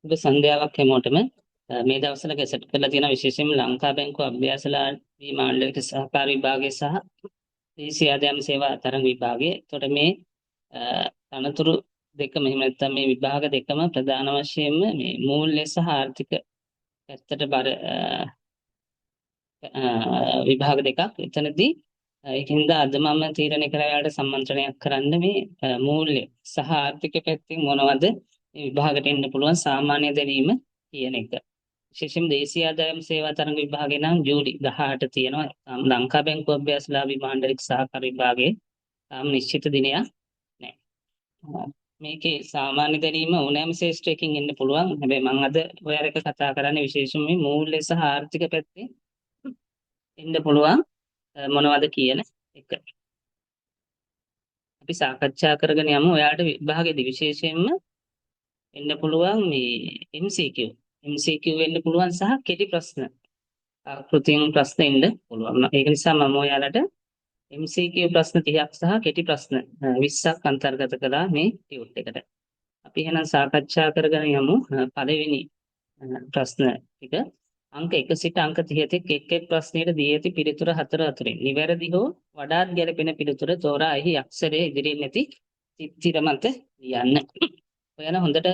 සුබ සන්ධ්‍යාවක් හැමෝටම. මේ දවස්වල ගැසට් කරලා තියෙන විශේෂයෙන්ම ලංකා බැංකුව අභ්‍යාසලාභී මාණ්ඩලික සහකාර විභාගය සහ දේශීය ආදායම් සේවා තරඟ විභාගය. එතකොට මේ තනතුරු දෙකම, එහෙම නැත්නම් මේ විභාග දෙකම ප්‍රධාන වශයෙන්ම මේ මූල්‍ය සහ ආර්ථික පැත්තට බර විභාග දෙකක්. එතනදී ඒකින්ද අද මම තීරණය කරා ඔයාලට සම්මන්ත්‍රණයක් කරන්න මේ මූල්‍ය සහ ආර්ථික පැත්තෙන් මොනවද මේ විභාගයට එන්න පුළුවන් සාමාන්‍ය දැනීම කියන එක. විශේෂයෙන්ම දේශීය ආදායම් සේවා තරඟ විභාගේ නම් ජූලි 18 තියෙනවා. තාම ලංකා බැංකුව අභ්‍යාසලාභී මාණ්ඩලික සහකාර විභාගයේ තාම නිශ්චිත දිනයක් නැහැ. මේකේ සාමාන්‍ය දැනීම ඕනෑම ක්ෂේත්‍රයකින් එන්න පුළුවන්. හැබැයි මම අද ඔයාලා එක්ක කතා කරන්නේ විශේෂයෙන්ම මේ මූල්‍ය සහ ආර්ථික පැත්තෙන් එන්න පුළුවන් මොනවද කියන එක. අපි සාකච්ඡා කරගෙන යමු. ඔයාලට විභාගෙදී විශේෂයෙන්ම එන්න පුළුවන් මේ MCQ. MCQ වෙන්න පුළුවන් සහ කෙටි ප්‍රශ්න. ආකෘතියෙන් ප්‍රශ්න එන්න පුළුවන්. ඒක නිසා මම ඔයාලට MCQ ප්‍රශ්න 30ක් සහ කෙටි ප්‍රශ්න 20ක් අන්තර්ගත කළා මේ ටියුට් එකට. අපි එහෙනම් සාකච්ඡා කරගෙන යමු පළවෙනි ප්‍රශ්න ටික. අංක 1 සිට අංක 30 තෙක් එක් එක් ප්‍රශ්නයට දී ඇති පිළිතුර හතර අතුරින් නිවැරදි හෝ වඩාත් ගැලපෙන පිළිතුර තෝරා එහි අක්ෂරය ඉදිරියෙන් ඇති තිර මත ලියන්න. ඔයාලා හොඳට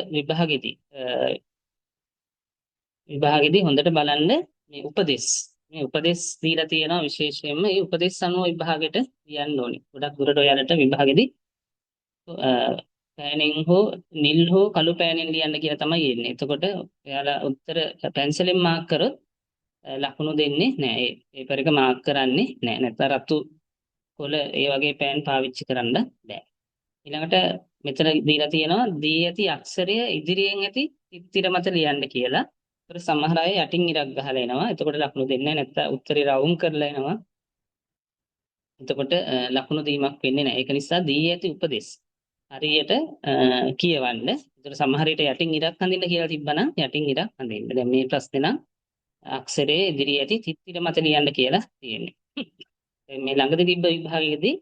විභාගෙදී හොඳට බලන්න මේ උපදෙස්. මේ උපදෙස් දීලා තියෙනවා. විශේෂයෙන්ම මේ උපදෙස් අනුව විභාගෙට ලියන්න ඕනේ. ගොඩක් දුරට ඔයාලට විභාගෙදී පෑනෙන් හෝ නිල් හෝ කළු පෑනෙන් ලියන්න කියලා තමයි එන්නේ. එතකොට ඔයාලා උත්තර පැන්සලෙන් මාක් කරොත් ලකුණු දෙන්නේ නෑ. ඒ පේපර් එක මාක් කරන්නේ නෑ. නැත්නම් රතු කොළ ඒ වගේ පෑන් පාවිච්චි කරන්න බෑ. ඊළඟට මෙතන දීලා තියෙනවා දී ඇති අක්ෂරය ඉදිරියෙන් ඇති තිර මත ලියන්න කියලා. ඒතර සමහර අය යටින් ඉරක් ගහලා එනවා. එතකොට ලකුණු දෙන්නේ නැහැ. නැත්නම් උත්තරේ රවුම් කරලා එනවා. එතකොට ලකුණු දීමක් වෙන්නේ නැහැ. ඒක නිසා දී ඇති උපදෙස් හරියට කියවන්න. ඒතර සමහර විට යටින් ඉරක් අඳින්න කියලා තිබ්බනම් යටින් ඉරක් අඳින්න. දැන් මේ ප්‍රශ්නේ නම් අක්ෂරයේ ඉදිරියේ ඇති තිර මත ලියන්න කියලා තියෙන්නේ. දැන් මේ ළඟදී තිබ්බ විභාගයේදී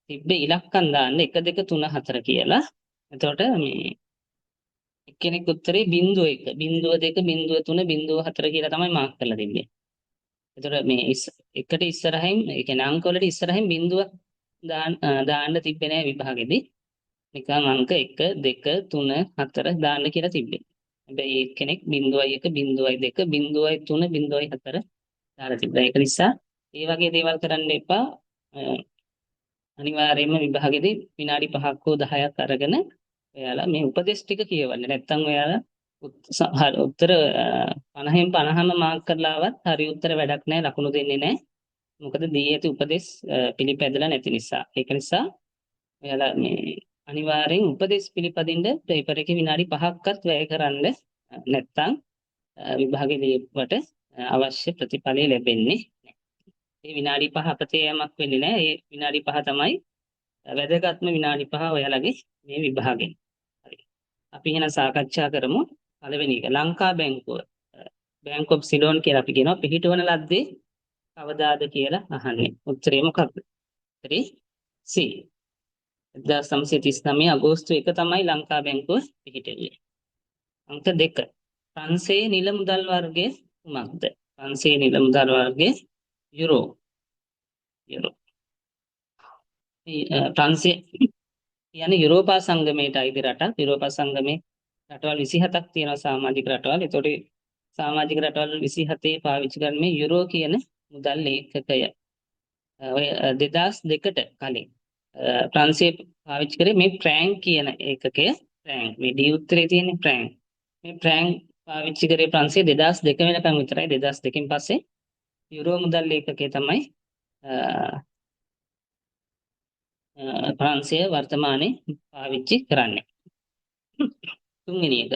තිබ්බේ ඉලක්කම් දාන්න 1 2 3 4 කියලා. එතකොට මේ එක්කෙනෙක් උත්තරේ 0.1 0.2 0.3 0.4 කියලා තමයි මාක් කරලා තිබ්බේ. එතකොට මේ එකට ඉස්සරහින්, ඒ කියන්නේ අංක වලට ඉස්සරහින් බිඳුවක් දාන්න දාන්න තිබ්බේ නෑ විභාගෙදී. නිකන් අංක 1 2 3 4 දාන්න කියලා තිබ්බේ. හැබැයි එක්කෙනෙක් 0.1 0.2 0.3 0.4 දාලා තිබ්බා. ඒක නිසා ඒ වගේ දේවල් කරන්න එපා. අනිවාර්යයෙන්ම විභාගෙදී විනාඩි 5ක් හෝ 10ක් අරගෙන ඔයාලා මේ උපදෙස් ටික කියවන්න. නැත්තම් ඔයාලා උත්තර 50න් 50ම මාක් කරලා ආවත් හරි උත්තර වැඩක් නෑ, ලකුණු දෙන්නේ නෑ. මොකද දී ඇති උපදෙස් පිළිපැදලා නැති නිසා. ඒක නිසා ඔයාලා මේ අනිවාර්යෙන් උපදෙස් පිළිපදින්න පේපර් එකේ විනාඩි 5ක්වත් වැය කරන්න, නැත්තම් විභාගෙ ලියුවට අවශ්‍ය ප්‍රතිඵලය ලැබෙන්නේ නෑ. ඒ විනාඩි 5 අපතේ යෑමක් වෙන්නේ නෑ. ඒ විනාඩි 5 තමයි වැදගත්ම විනාඩි 5 ඔයාලගේ මේ විභාගෙන්. හරි. අපි එහෙනම් සාකච්ඡා කරමු පළවෙනි එක. ලංකා බැංකුව, බැංක් ඔෆ් සිලෝන් කියලා අපි කියනවා, පිහිටවන ලද්දේ කවදාද කියලා අහන්නේ. උත්තරේ මොකක්ද? උත්තරේ C. 1939 අගෝස්තු 1 තමයි ලංකා බැංකුව පිහිටුවේ. අංක 2. ප්‍රංශයේ නිල මුදල් වර්ගය කුමක්ද? ප්‍රංශයේ නිල මුදල් වර්ගය යුරෝ. යුරෝ. මේ ප්‍රංශය කියන්නේ යුරෝපා සංගමයට අයිති රටක්. යුරෝපා සංගමේ රටවල් 27ක් තියෙනවා සමාජික රටවල්. ඒතකොට සමාජික රටවල් 27 පාවිච්චි කරන මේ යුරෝ කියන මුදල් ඒකකය. ඔය 2002ට කලින් ප්‍රංශයේ පාවිච්චි කරේ මේ ෆ්‍රැන්ක් කියන ඒකකය. ෆ්‍රැන්ක්, මේ ඩී උත්තරේ තියෙන ෆ්‍රැන්ක්. මේ ෆ්‍රැන්ක් පාවිච්චි කරේ ප්‍රංශයේ 2002 වෙනකන් විතරයි. 2002කින් පස්සේ යුරෝ මුදල් ඒකකය තමයි ප්‍රංශය වර්තමානයේ පාවිච්චි කරන්නේ. තුන්වෙනි එක.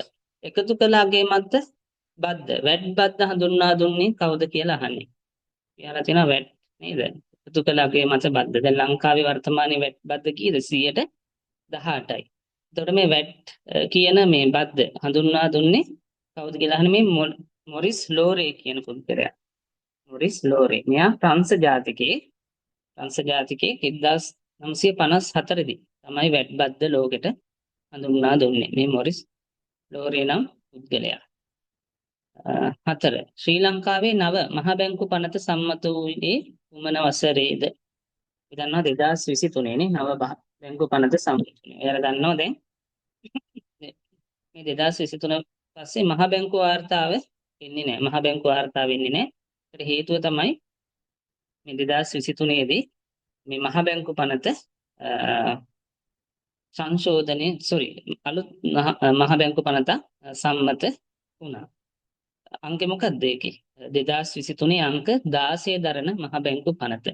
එකතු කළ අගය මත බද්ද, වැට් බද්ද හඳුන්වා දුන්නේ කවුද කියලා අහන්නේ. කියලා තියෙනවා වැට් නේද? එකතු කළ අගය මත බද්ද. දැන් ලංකාවේ වර්තමානයේ වැට් බද්ද කීයද? 18යි. එතකොට මේ වැට් කියන මේ බද්ද හඳුන්වා දුන්නේ කවුද කියලා අහන්නේ මේ මොරිස් ලෝරේ කියන පුද්ගලයා. මොරිස් ලෝරේ. මෙයා ප්‍රංශ ජාතිකයෙක්. ප්‍රංශ ජාතිකයෙක්. 1954 දී තමයි වැට් බද්ද ලෝකෙට හඳුන්වා දුන්නේ. මේ මොරිස් ලෝරේ නම් පුද්ගලයා. 4. ශ්‍රී ලංකාවේ නව මහ බැංකු පනත සම්මත වූයේ කුමන වසරේද? අපි දන්නවා 2023 නේ නව බැංකු පනත සම්මත වුණේ. ඔයාලා දන්නවා දැන් මේ 2023 පස්සේ මහ බැංකු වාර්තාව එන්නේ නැහැ. මහ බැංකු වාර්තාව එන්නේ නැහැ. ඒකට හේතුව තමයි මේ 2023 දී මේ මහ බැංකු පනත සංශෝධනය, සෝරි, අලුත් මහ බැංකු පනත සම්මත වුණා. අංකෙ මොකක්ද ඒකේ? 2023 අංක 16 දරන මහ බැංකු පනත.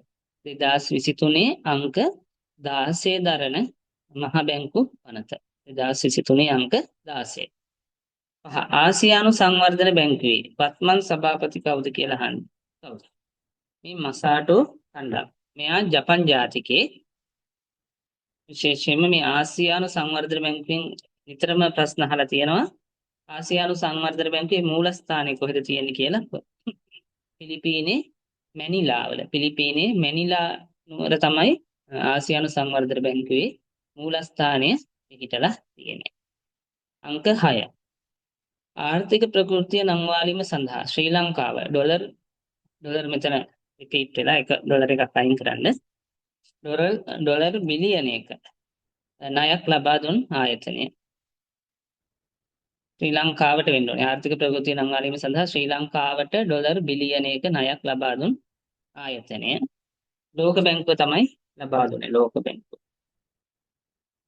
2023 අංක 16 දරන මහ බැංකු පනත. 2023 අංක 16. 5. ආසියානු සංවර්ධන බැංකුවේ වත්මන් සභාපති කවුද කියලා අහන්නේ. කවුද? මේ මසාටෝ කණ්ඩා. මෙයා ජපන් ජාතිකේ. විශේෂයෙන්ම මේ ආසියානු සංවර්ධන බැංකුවෙන් නිතරම ප්‍රශ්න අහලා තියෙනවා. ආසියානු සංවර්ධන බැංකුවේ මූලස්ථානය කොහෙද තියෙන්නේ කියලා. පිලිපීනේ මැනිලාවල. පිලිපීනේ මැනිලා නුවර තමයි ආසියානු සංවර්ධන බැංකුවේ මූලස්ථානය පිහිටලා තියෙන්නේ. අංක 6. ආර්ථික ප්‍රකෘතිය නංවාලීම සඳහා ශ්‍රී ලංකාව ඩොලර් ඩොලර් මෙතන රිපීට් වෙලා එක ඩොලර් එකක් අයින් කරන්න. ඩොලර් ඩොලර් බිලියන එක ණයක් ලබා දුන් ආයතනය. ශ්‍රී ලංකාවට වෙන්න ඕනේ. ආර්ථික ප්‍රගතිය නංවාලීම සඳහා ශ්‍රී ලංකාවට ඩොලර් බිලියන එක ණයක් ලබා දුන් ආයතනය. ලෝක බැංකුව තමයි ලබා දුන්නේ, ලෝක බැංකුව.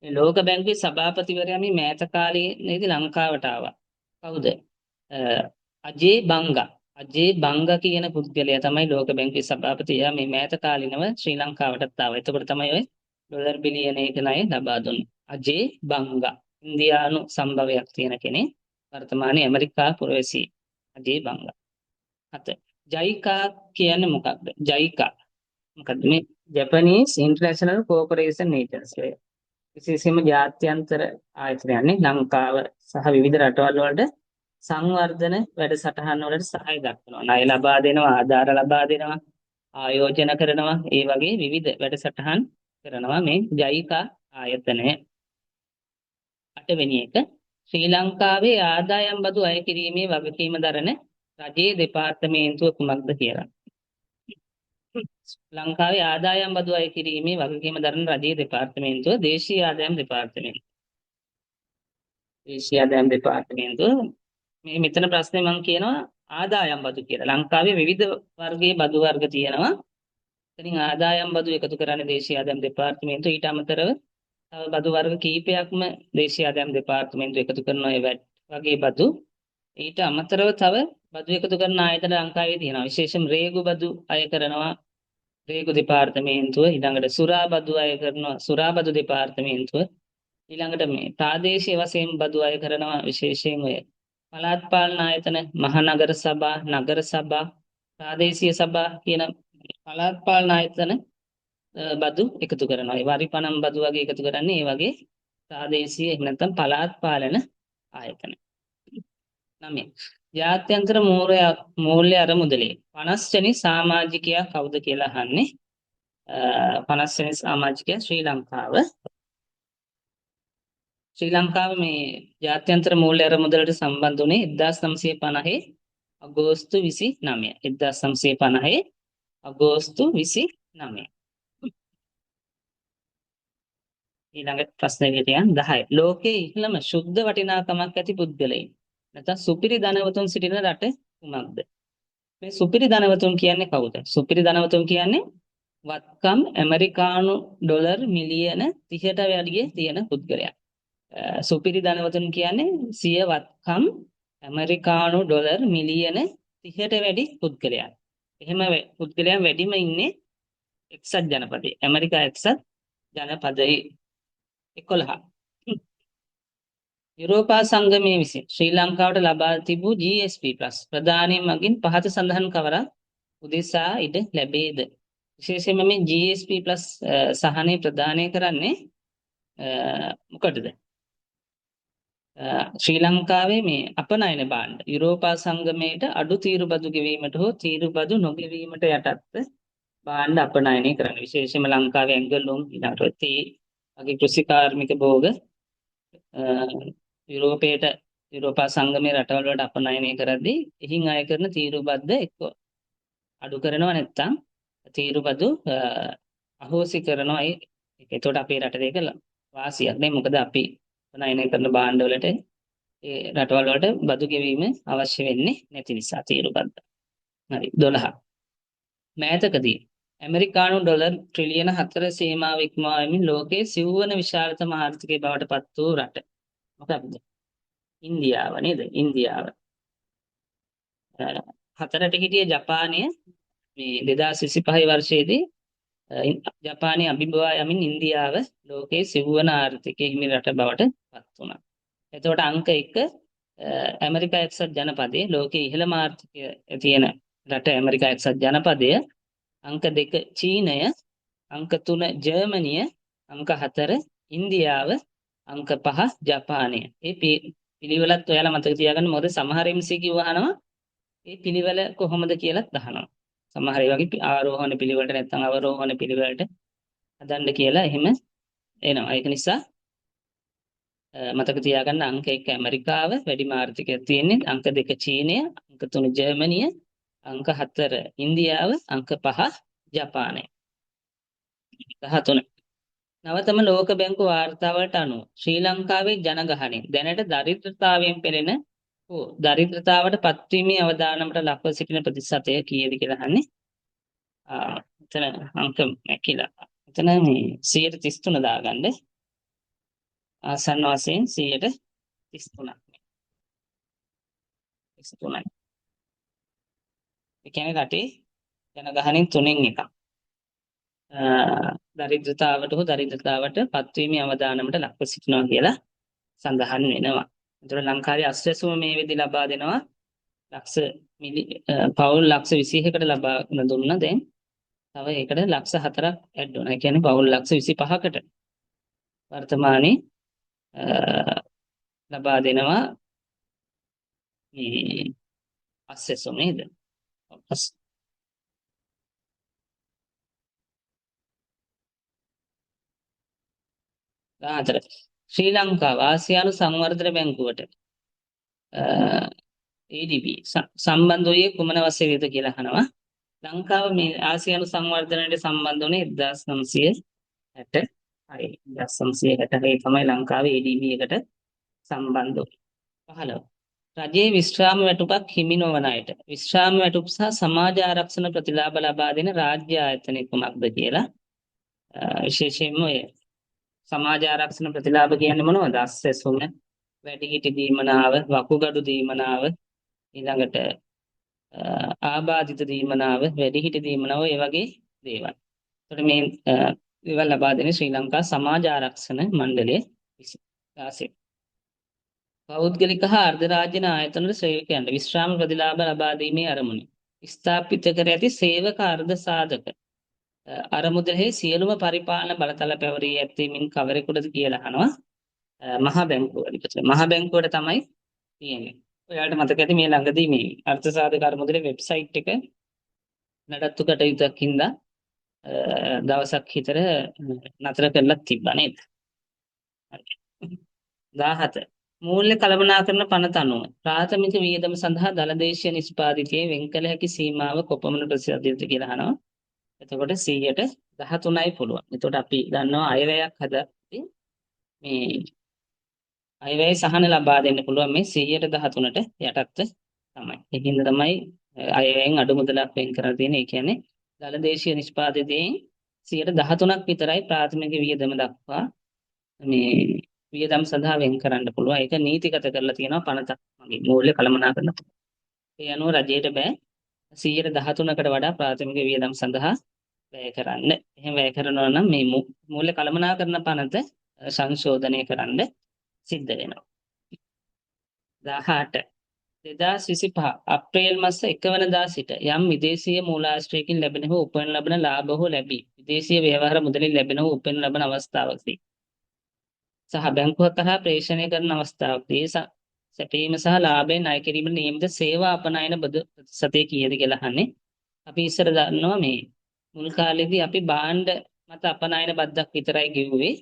මේ ලෝක බැංකුවේ සභාපතිවරයා මේ මෑත කාලයේදී ලංකාවට ආවා. කවුද? අජේ බංගා. අජේ බංගා කියන පුද්ගලයා තමයි ලෝක බැංකුවේ සභාපති. එයා මේ මෑත කාලිනව ශ්‍රී ලංකාවටත් ආවා. එතකොට තමයි ඔය ඩොලර් බිලියන එක ණය ලබා දුන්නේ. අජේ බංගා. ඉන්දියානු සම්භවයක් තියෙන කෙනෙක්. වර්තමානයේ ඇමරිකා පුරවැසි අජේ බංගා. 7. ජයිකා කියන්නේ මොකක්ද? ජයිකා මොකද්ද මේ? Japanese international corporation agency. විශේෂයෙන්ම ජාත්‍යන්තර ආයතනයන්නේ ලංකාව සහ විවිධ රටවල් වලට සංවර්ධන වැඩසටහන් වලට සහාය දක්වනවා. ණය ලබා දෙනවා, ආධාර ලබා දෙනවා, ආයෝජන කරනවා, ඒ වගේ විවිධ වැඩසටහන් කරනවා මේ ජයිකා ආයතනය. අටවෙනි එක, ශ්‍රී ලංකාවේ ආදායම් බදු අය කිරීමේ වගකීම දරන රජයේ දෙපාර්තමේන්තුව කුමක්ද කියලා. ලංකාවේ ආදායම් බදු අය කිරීමේ වගකීම දරන රජයේ දෙපාර්තමේන්තුව දේශීය ආදායම් දෙපාර්තමේන්තුව. දේශීය ආදායම් දෙපාර්තමේන්තුව. මේ මෙතන ප්‍රශ්නේ මම කියනවා ආදායම් බදු කියලා. ලංකාවේ විවිධ වර්ගයේ බදු වර්ග තියෙනවා. ඉතින් ආදායම් බදු එකතු කරන්නේ දේශීය ආදායම් දෙපාර්තමේන්තුව. ඊට අමතරව තව බදු වර්ග කීපයක්ම දේශීය ආදායම් දෙපාර්තමේන්තුව එකතු කරනවා, ඒ වැට් වගේ බදු. ඊට අමතරව තව බදු එකතු කරන ආයතන ලංකාවේ තියෙනවා. විශේෂයෙන් රේගු බදු අය කරනවා රේගු දෙපාර්තමේන්තුව. ඊළඟට සුරා බදු අය කරනවා සුරා බදු දෙපාර්තමේන්තුව. ඊළඟට මේ ප්‍රාදේශීය වශයෙන් බදු අය කරනවා විශේෂයෙන් ඔය පළාත් පාලන ආයතන, මහනගර සභා, නගර සභා, ප්‍රාදේශීය සභා කියන පළාත් පාලන ආයතන බදු එකතු කරනවා. ඒ වරිපනම් බදු වගේ එකතු කරන්නේ ඒ වගේ ප්‍රාදේශීය එහෙම නැත්නම් පළාත් පාලන ආයතන. 9. ජාත්‍යන්තර මූල්‍ය අරමුදලේ 50 වෙනි සමාජිකයා කවුද කියලා අහන්නේ. 50 වෙනි සමාජිකයා ශ්‍රී ලංකාව. ශ්‍රී ලංකාව මේ ජාත්‍යන්තර මූල්‍ය අරමුදලට සම්බන්ධ වුණේ 1950 අගෝස්තු 29. 1950 අගෝස්තු 29. ඊළඟ ප්‍රශ්න විදියට යන් 10. ලෝකයේ ඉහළම ශුද්ධ වටිනාකමක් ඇති පුද්ගලයින් නැත්නම් සුපිරි ධනවතුන් සිටින රට කුමක්ද? මේ සුපිරි ධනවතුන් කියන්නේ කවුද? සුපිරි ධනවතුන් කියන්නේ වත්කම් ඇමරිකානු ඩොලර් මිලියන 30ට වැඩිය තියෙන පුද්ගලයන්. සුපිරි ධනවතුන් කියන්නේ සිය වත්කම් ඇමරිකානු ඩොලර් මිලියන 30ට වැඩි පුද්ගලයන්. එහෙම පුද්ගලයන් වැඩිම ඉන්නේ එක්සත් ජනපදයේ. ඇමරිකා එක්සත් ජනපදයේ. 11. යුරෝපා සංගමය විසින් ශ්‍රී ලංකාවට ලබා තිබූ GSP plus ප්‍රදානය මගින් පහත සඳහන් කවරක් උදෙසා ඉඩ ලැබේද? විශේෂයෙන්ම මේ GSP plus සහනය ප්‍රදානය කරන්නේ මොකටද? ශ්‍රී ලංකාවේ මේ අපනයන භාණ්ඩ යුරෝපා සංගමයට අඩු තීරු බදු ගෙවීමට හෝ තීරු බදු නොගෙවීමට යටත්ව භාණ්ඩ අපනයනය කරන්න. විශේෂයෙන්ම ලංකාවේ ඇඟලුම්, ඊළඟට තේ වගේ කෘෂිකාර්මික භෝග යුරෝපයට යුරෝපා සංගමයේ රටවල් වලට අපනයනය කරද්දී එහින් අය කරන තීරු බද්ද එක්ක අඩු කරනවා නැත්නම් තීරු බදු අහෝසි කරනවා. ඒක එතකොට අපේ රටට ඒක වාසියක් නේ. මොකද අපි අපනයනය කරන භාණ්ඩ වලට ඒ රටවල් වලට බදු ගෙවීම අවශ්‍ය වෙන්නේ නැති නිසා තීරු බද්ද. හරි 12. මෑතකදී ඇමරිකානු ඩොලර් ට්‍රිලියන 4 සීමාව ඉක්මවා යමින් ලෝකයේ සිව්වන විශාලතම ආර්ථිකය බවට පත් වූ රට මොකක්ද? ඉන්දියාව නේද? ඉන්දියාව. හතරට හිටිය ජපානය මේ 2025 වර්ෂයේදී ජපානය අභිබවා යමින් ඉන්දියාව ලෝකයේ සිව්වන ආර්ථිකය හිමි රට බවට පත් වුණා. එතකොට අංක 1 ඇමරිකා එක්සත් ජනපදයේ ලෝකයේ ඉහළම ආර්ථිකය තියෙන රට ඇමරිකා එක්සත් ජනපදය, අංක 2 චීනය, අංක 3 ජර්මනිය, අංක 4 ඉන්දියාව, අංක 5 ජපානය. මේ පිළිවෙලත් ඔයාලා මතක තියාගන්න, මොකද සමහර MCQ අහනවා ඒ පිළිවෙල කොහොමද කියලාත් අහනවා. සමහර ඒ වගේ ආරෝහණ පිළිවෙලට නැත්නම් අවරෝහණ පිළිවෙලට හදන්න කියලා එහෙම එනවා. ඒක නිසා මතක තියාගන්න අංක 1 ඇමරිකාව වැඩිම ආර්ථිකයක් තියෙන්නේ, අංක 2 චීනය, අංක 3 ජර්මනිය, අංක 4 ඉන්දියාව, අංක 5 ජපානය. 13. නවතම ලෝක බැංකු වාර්තාවලට අනුව ශ්‍රී ලංකාවේ ජනගහනය දැනට දරිද්‍රතාවයෙන් පෙළෙන හෝ දරිද්‍රතාවට පත්වීමේ අවදානමට ලක්ව සිටින ප්‍රතිශතය කීයද කියලා අහන්නේ. එතන අංක මැකිලා. එතන මේ 133 දාගන්න. ආසන්න වශයෙන් 133ක්. 33යි. ඒ කියන්නේ රටේ ජනගහනයෙන් 3න් 1ක්. දරිද්‍රතාවට හෝ දරිද්‍රතාවට පත්වීමේ අවදානමට ලක්ව සිටිනවා කියලා සඳහන් වෙනවා. එතකොට ලංකාවේ අස්වැසුම මේ වෙද්දි ලබා දෙනවා ලක්ෂ පවුල් ලක්ෂ 21කට ලබා දුන්නා. දැන් තව ඒකට ලක්ෂ 4ක් ඇඩ් වුණා. ඒ කියන්නේ පවුල් ලක්ෂ 25කට වර්තමානයේ ලබා දෙනවා මේ අස්වැසුම නේද? 14. ශ්‍රී ලංකාව ආසියානු සංවර්ධන බැංකුවට ADB සම්බන්ධ වූයේ කුමන වසරේද කියලා අහනවා. ලංකාව මේ ආසියානු සංවර්ධනයට සම්බන්ධ වුණේ 1966. 1966 තමයි ලංකාව ADB එකට සම්බන්ධ වුණේ. 15. රජයේ විශ්‍රාම වැටුපක් හිමි නොවන අයට විශ්‍රාම වැටුප් සහ සමාජ ආරක්ෂණ ප්‍රතිලාභ ලබා දෙන රාජ්‍ය ආයතනය කුමක්ද කියලා. විශේෂයෙන්ම ඔය සමාජ ආරක්ෂණ ප්‍රතිලාභ කියන්නේ මොනවද? අස්වැසුම, වැඩිහිටි දීමනාව, වකුගඩු දීමනාව, ඊළඟට ආබාධිත දීමනාව, වැඩිහිටි දීමනාව, ඒ වගේ දේවල්. එතකොට මේ දේවල් ලබා දෙන්නේ ශ්‍රී ලංකා සමාජ ආරක්ෂණ මණ්ඩලය විසින්. 16. පෞද්ගලික හා අර්ධ රාජ්‍ය ආයතනවල සේවකයන්ට විශ්‍රාම ප්‍රතිලාභ ලබා දීමේ අරමුණින් ස්ථාපිත කර ඇති සේවක අර්ධ සාධක අරමුදලෙහි සියලුම පරිපාලන බලතල පැවරී ඇත්තේ මින් කවරෙකුටද කියලා අහනවා. මහා බැංකුව අධිපති. මහා බැංකුවට තමයි තියෙන්නේ. ඔයාලට මතක ඇති මේ ළඟදී මේ අර්ථ සාධක අරමුදලේ වෙබ්සයිට් එක නඩත්තු කටයුත්තක් හින්දා දවසක් විතර නතර කරලා තිබ්බා නේද? 17. මූල්‍ය කළමනාකරණ පනත අනුව ප්‍රාථමික වියදම සඳහා දළ දේශීය නිෂ්පාදිතයේ වෙන් කළ හැකි සීමාව කොපමණ ප්‍රතිශතයද කියලා අහනවා. එතකොට 113යි පුළුවන්. එතකොට අපි දන්නවා අයවැයක් හදද්දී මේ අයවැය සහන ලබා දෙන්න පුළුවන් මේ 113ට යටත්ව තමයි. ඒකින්ද තමයි අයවැයෙන් අඩු මුදලක් වෙන් කරලා තියෙන්නේ. ඒ කියන්නේ දළ දේශීය නිෂ්පාදිතයෙන් 13ක් විතරයි ප්‍රාථමික වියදම දක්වා මේ වියදම් සඳහා වෙන් කරන්න පුළුවන්. ඒක නීතිගත කරලා තියෙනවා පනතක් මගින් මූල්‍ය කළමනාකරණ. ඒ අනුව රජයට බෑ 113කට වඩා ප්‍රාථමික වියදම් සඳහා වැය කරන්න. එහෙම වැය කරනවා නම් මේ මූල්‍ය කළමනාකරණ පනත සංශෝධනය කරන්න සිද්ධ වෙනවා. 18. 2025 අප්‍රේල් මාස 1 වෙනිදා සිට යම් විදේශීය මූලාශ්‍රයකින් ලැබෙන හෝ උපයන ලබන ලාභ හෝ ලැබී විදේශීය ව්‍යවහාර මුදලින් ලැබෙන හෝ උපයන ලබන අවස්ථාවකදී සහ බැංකුවක් කරහා ප්‍රේෂණය කරන අවස්ථාවකදී සැපයීම සහ ලාභය ණය කිරීමට නියමිත සේවා අපනයන බදු ප්‍රතිශතය කීයද කියලා අහන්නේ. අපි ඉස්සර දන්නවා මේ මුල් කාලේදී අපි භාණ්ඩ මත අපනයන බද්දක් විතරයි ගෙව්වේ.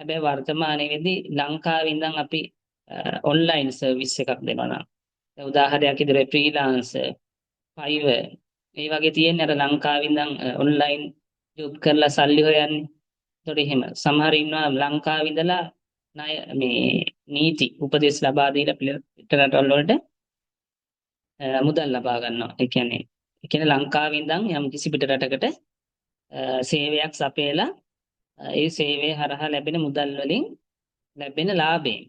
හැබැයි වර්තමානයේ වෙද්දී ලංකාවේ ඉඳන් අපි ඔන්ලයින් සර්විස් එකක් දෙනවා නම්. දැන් උදාහරණයක් විදිහට ෆ්‍රීලාන්සර්, ෆයිවර් මේ වගේ තියෙන අර ලංකාවේ ඉඳන් ඔන්ලයින් ජොබ් කරලා සල්ලි හොයන්නේ. ඒතකොට එහෙම සමහර ඉන්නවා ලංකාවේ ඉඳලා ණය මේ නීති උපදෙස් ලබා දීලා පිට රටවල් වලට මුදල් ලබා ගන්නවා. ඒ කියන්නේ ලංකාවේ ඉඳන් යම් කිසි පිට රටකට සේවයක් සපයලා ඒ සේවය හරහා ලැබෙන මුදල් වලින් ලැබෙන ලාභයෙන්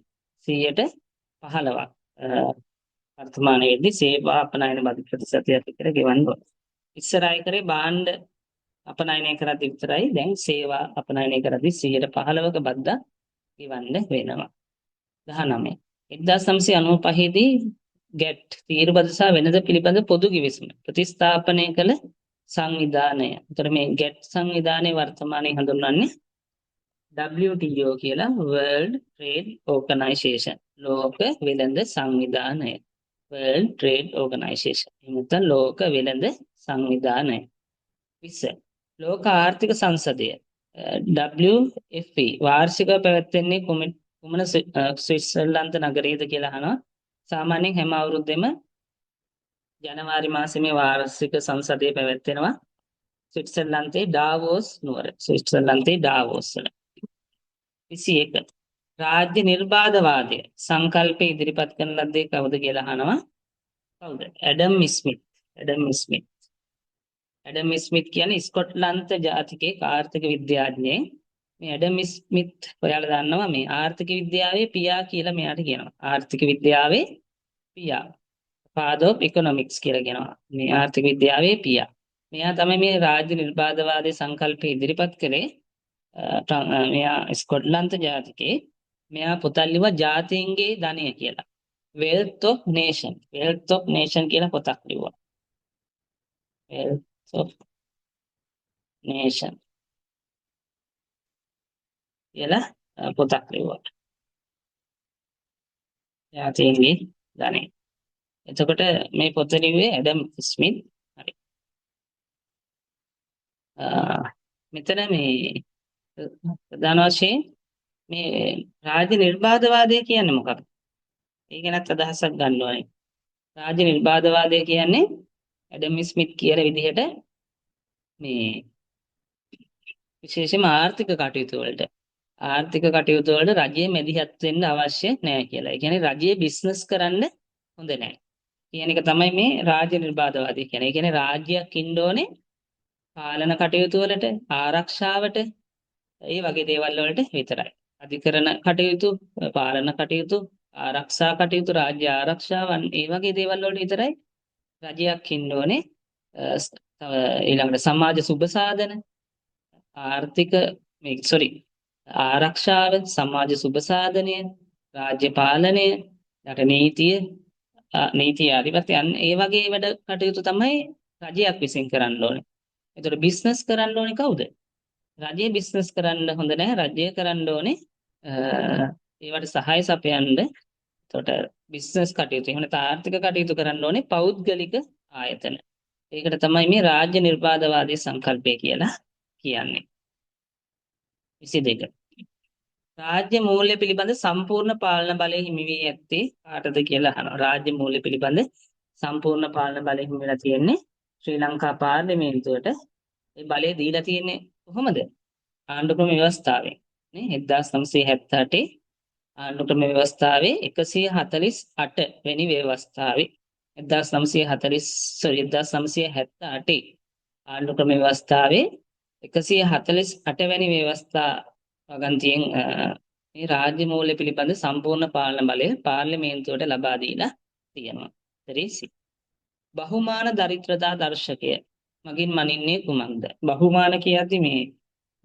15%ක් වර්තමාන වෙද්දී සේවා අපනයන බදු ප්‍රතිශතයක් විතර ගෙවන්න ඕන. ඉස්සර අය කරේ භාණ්ඩ අපනයනය කරද්දී විතරයි. දැන් සේවා අපනයනය කරද්දී 15%ක බද්දක් ගෙවන්න වෙනවා. 19. 1995 දී ගැට් තීරු බද සහ වෙනද පිළිබඳ පොදු ගිවිසුම ප්‍රතිස්ථාපනය කළ සංවිධානය. ඒතර මේ ගැට් සංවිධානය වර්තමානයේ හඳුන්වන්නේ WTO කියලා, World Trade Organization, ලෝක වෙළඳ සංවිධානය. World Trade Organization. එහෙම නැත්නම් ලෝක වෙළඳ සංවිධානය. 20. ලෝක ආර්ථික සංසදය WFE වාර්ෂිකව පැවැත්වෙන්නේ කුමන ස්විට්සර්ලන්ත නගරයේද කියලා අහනවා. සාමාන්‍යයෙන් හැම අවුරුද්දෙම ජනවාරි මාසෙ මේ වාර්ෂික සංසදය පැවැත්වෙනවා ස්විට්සර්ලන්තයේ ඩාවෝස් නුවර. ස්විට්සර්ලන්තයේ ඩාවෝස් වල. 21. රාජ්‍ය නිර්බාධවාදය සංකල්පය ඉදිරිපත් කරන ලද්දේ කවුද කියලා අහනවා. කවුද? Adam Smith. Adam Smith. Adam Smith කියන්නේ ස්කොට්ලන්ත ජාතිකයෙක්, ආර්ථික විද්‍යාඥයෙක්. මේ ඇඩම් ස්මිත් ඔයාලා දන්නවා මේ ආර්ථික විද්‍යාවේ පියා කියලා මෙයාට කියනවා. ආර්ථික විද්‍යාවේ පියා. Father of economics කියලා කියනවා. මේ ආර්ථික විද්‍යාවේ පියා. මෙයා තමයි මේ රාජ්‍ය නිර්බාධවාදී සංකල්පය ඉදිරිපත් කළේ. මෙයා ස්කොට්ලන්ත ජාතිකයෙක්. මෙයා පොතක් ලිව්වා ජාතීන්ගේ ධනය කියලා. Wealth of Nation. Wealth of Nation කියලා පොතක් ලිව්වා. Wealth of Nation කියලා පොතක් ලිව්වා. ජාතීන්ගේ ධනය. එතකොට මේ පොත ලිව්වේ ඇඩම් ස්මිත්. හරි. මෙතන මේ ප්‍රධාන වශයෙන් මේ රාජ්‍ය නිර්බාධවාදය කියන්නේ මොකක්ද? ඒ ගැනත් අදහසක් ගන්න ඕනේ. රාජ්‍ය නිර්බාධවාදය කියන්නේ ඇඩම් ස්මිත් කියන විදිහට මේ විශේෂයෙන්ම ආර්ථික කටයුතු වලට රජය මැදිහත් වෙන්න අවශ්‍ය නෑ කියලා. ඒ කියන්නේ රජය බිස්නස් කරන්න හොඳ නෑ කියන එක තමයි මේ රාජ්‍ය නිර්බාධවාදය කියන්නේ. ඒ කියන්නේ රාජ්‍යයක් ඉන්න ඕනේ පාලන කටයුතු වලට, ආරක්ෂාවට, ඒ වගේ දේවල් වලට විතරයි. අධිකරණ කටයුතු, පාලන කටයුතු, ආරක්ෂා කටයුතු, රාජ්‍ය ආරක්ෂාවන් ඒ වගේ දේවල් වලට විතරයි රජයක් ඉන්න ඕනේ. තව ඊළඟට සමාජ සුබ සාධන, ආර්ථික මේ සොරි ආරක්ෂාව, සමාජ සුබ සාධනය, රාජ්‍ය පාලනය, ඊට නීතිය, නීතිය ආධිපත්‍ය අන්න ඒ වගේ වැඩ කටයුතු තමයි රජයක් විසින් කරන්න ඕනේ. එතකොට බිස්නස් කරන්න ඕනේ කවුද? රජය බිස්නස් කරන්න හොඳ නැහැ. රජය කරන්න ඕනේ ඒවට සහාය සපයන්න. එතකොට බිස්නස් කටයුතු එහෙම නැත්නම් ආර්ථික කටයුතු කරන්න ඕනේ පෞද්ගලික ආයතන. ඒකට තමයි මේ රාජ්‍ය නිර්බාධවාදී සංකල්පය කියලා කියන්නේ. 22. රාජ්‍ය මූල්‍ය පිළිබඳ සම්පූර්ණ පාලන බලය හිමි වී ඇත්තේ කාටද කියලා අහනවා. රාජ්‍ය මූල්‍ය පිළිබඳ සම්පූර්ණ පාලන බලය හිමි වෙලා තියෙන්නේ ශ්‍රී ලංකා පාර්ලිමේන්තුවට. ඒ බලය දීලා තියෙන්නේ කොහොමද? ආණ්ඩුක්‍රම ව්‍යවස්ථාවෙන් නේ. 1978 ආණ්ඩුක්‍රම ව්‍යවස්ථාවේ 148 වෙනි ව්‍යවස්ථාවේ, 1940 සෝරි 1978 ආණ්ඩුක්‍රම ව්‍යවස්ථාවේ 148 වෙනි ව්‍යවස්ථා වගන්තියෙන් මේ රාජ්‍ය මූල්‍ය පිළිබඳ සම්පූර්ණ පාලන බලය පාර්ලිමේන්තුවට ලබා දීලා තියෙනවා. 3C. බහුමාන දරිද්‍රතා දර්ශකය මගින් මනින්නේ කුමක්ද? බහුමාන කියද්දි මේ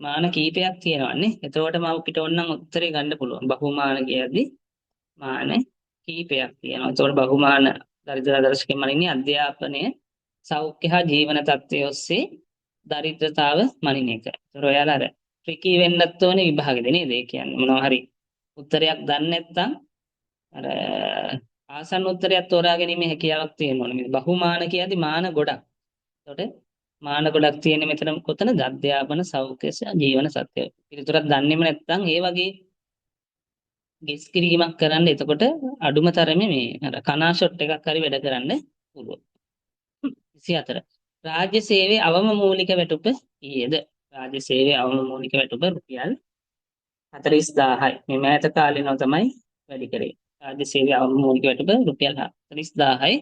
මාන කීපයක් තියෙනවනේ. එතකොට මම අපිට ඕනනම් උත්තරේ ගන්න පුළුවන්. බහුමාන කියද්දි මාන කීපයක් තියෙනවා. එතකොට බහුමාන දරිද්‍රතා දර්ශකය මනින්නේ අධ්‍යාපනය, සෞඛ්‍ය හා ජීවන තත්ත්වය ඔස්සේ දරිද්‍රතාව මනින එක. ඒතර ඔයාලා අර ට්‍රිකි වෙන්නත් ඕනේ විභාගෙදී නේද? ඒ කියන්නේ මොනවා හරි උත්තරයක් දන්නේ නැත්නම් අර ආසන්න උත්තරයක් තෝරා ගැනීමේ හැකියාවක් තියෙන්න ඕනේ. මේ බහුමාන කියද්දි මාන ගොඩක්. එතකොට මාන ගොඩක් තියෙන මෙතන කොතනද? අධ්‍යාපන, සෞඛ්‍ය සහ ජීවන සත්‍ය. පිළිතුරක් දන්නේම නැත්නම් ඒ වගේ ගෙස් කිරීමක් කරන්න. එතකොට අඩුම තරමේ මේ අර කනා ෂොට් එකක් හරි වැඩ කරන්න පුළුවන්. 24. රාජ්‍ය සේවයේ අවම මූලික වැටුප කීයද? රාජ්‍ය සේවයේ අවම මූලික වැටුප රුපියල් 40,000යි. මේ මෑත කාලිනව තමයි වැඩි කරේ. රාජ්‍ය සේවයේ අවම මූලික වැටුප රුපියල් 40,000යි.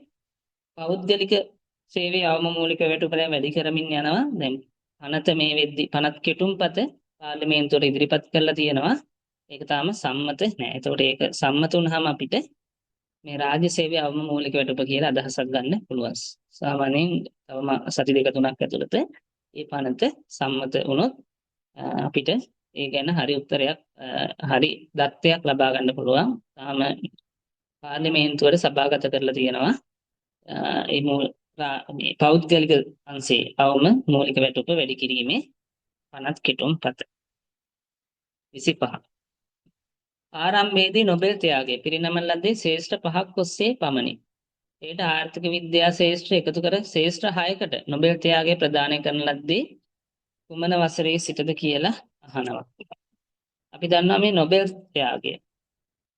පෞද්ගලික සේවයේ අවම මූලික වැටුප දැන් වැඩි කරමින් යනවා. දැන් පනත මේ වෙද්දි පනත් කෙටුම්පත පාර්ලිමේන්තුවට ඉදිරිපත් කරලා තියෙනවා. ඒක තාම සම්මත නෑ. එතකොට ඒක සම්මත වුණාම අපිට මේ රාජ්‍ය සේවයේ අවම මූලික වැටුප කියලා අදහසක් ගන්න පුළුවන්. සාමාන්‍යයෙන් තවම සති දෙක තුනක් ඇතුළත ඒ පනත සම්මත වුණොත් අපිට ඒ ගැන හරි උත්තරයක්, හරි දත්තයක් ලබා ගන්න පුළුවන්. තාම පාර්ලිමේන්තුවට සභාගත කරලා තියෙනවා. ඒ මේ පෞද්ගලික අංශයේ අවම මූලික වැටුප වැඩි කිරීමේ පනත් කෙටුම්පත. 25. ආරම්භයේදී නොබෙල් ත්‍යාගය පිරිනමන ලද්දේ ශ්‍රේෂ්ඨ පහක් ඔස්සේ පමණි. එයට ආර්ථික විද්‍යා ශ්‍රේෂ්ඨ එකතු කර ශ්‍රේෂ්ඨ 6කට නොබෙල් ත්‍යාගය ප්‍රදානය කරන ලද්දේ කුමන වසරේ සිටද කියලා අහනවා. අපි දන්නවා මේ නොබෙල් ත්‍යාගය